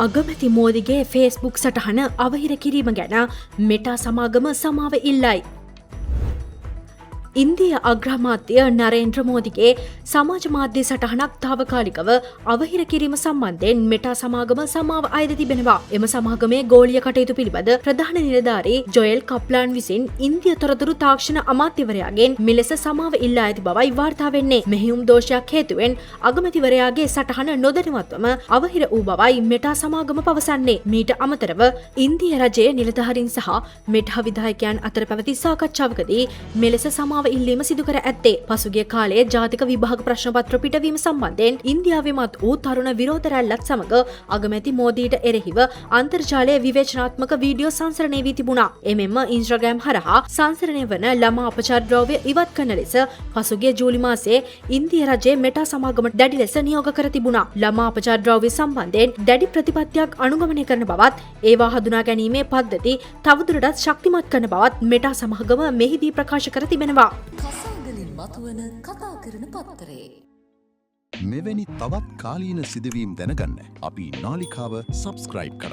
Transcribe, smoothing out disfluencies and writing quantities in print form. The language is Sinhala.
අගමැති මෝදිගේ ෆේස්බුක් සටහන අවහිර කිරීම ගැන මෙටා සමාගම සමාව ඉල්ලයි. ඉන්දිය අග්‍රාමාත්‍ය නරේන්ද්‍ර මෝදිගේ සමාජ මාධ්‍ය සටහනක් තාවකාලිකව අවහිර කිරීම සම්බන්ධයෙන් මෙටා සමාගම සමාව අයද තිබෙනවා. එම සමාගමේ ගෝලීය කටයුතු පිළිබඳ ප්‍රධාන නිලධාරී ජොයල් කප්ලාන් විසින් ඉන්දිය තොරතුරු තාක්ෂණ අමාත්‍යවරයාගෙන් මෙලෙස සමාව ඉල්ලා ඇති බවයි වාර්තා වෙන්නේ. මෙහෙයුම් දෝෂයක් හේතුවෙන් අගමැතිවරයාගේ සටහන නොදැනුවත්වම අවහිර වූ බවයි මෙටා සමාගම පවසන්නේ. මීට අමතරව ඉන්දිය රජයේ නිලධාරීන් සහ මෙටා විධායකයන් අතර පැවති සාකච්ඡාවකදී මෙලෙස සමාව ඉල්ලීම සිදු කර ඇත්තේ. පසුගිය කාලයේ ජාතික විභාග ප්‍රශ්න පත්‍ර පිටවීම සම්බන්ධයෙන් ඉන්දියාවේ මත් වූ තරුණ විරෝධ රැල්ලත් සමග අගමැති මෝදීට එරෙහිව අන්තර්ජාලයේ විවේචනාත්මක වීඩියෝ සංසරණය වී තිබුණා. එමෙන්ම ඉන්ස්ටාග්‍රෑම් හරහා සංසරණය වන ළමා අපචාර ද්‍රව්‍ය ඉවත් කරන ලෙස පසුගිය ජූලි මාසයේ ඉන්දිය රජයේ මෙටා සමාගමට දැඩි ලෙස නියෝග කර තිබුණා. ළමා අපචාර ද්‍රව්‍ය සම්බන්ධයෙන් දැඩි ප්‍රතිපත්තියක් අනුගමනය කරන බවත්, ඒවා හඳුනා ගැනීමේ පද්ධති තවදුරටත් ශක්තිමත් කරන බවත් මෙටා සමාගම මෙහිදී ප්‍රකාශ කර තිබෙනවා. කසාගලින් මතුවන කතා කරන පත්තරේ. මෙවැනි තවත් කාලීන සිදුවීම් දැනගන්න අපි නාලිකාව සබස්ක්‍රයිබ් කරන්න.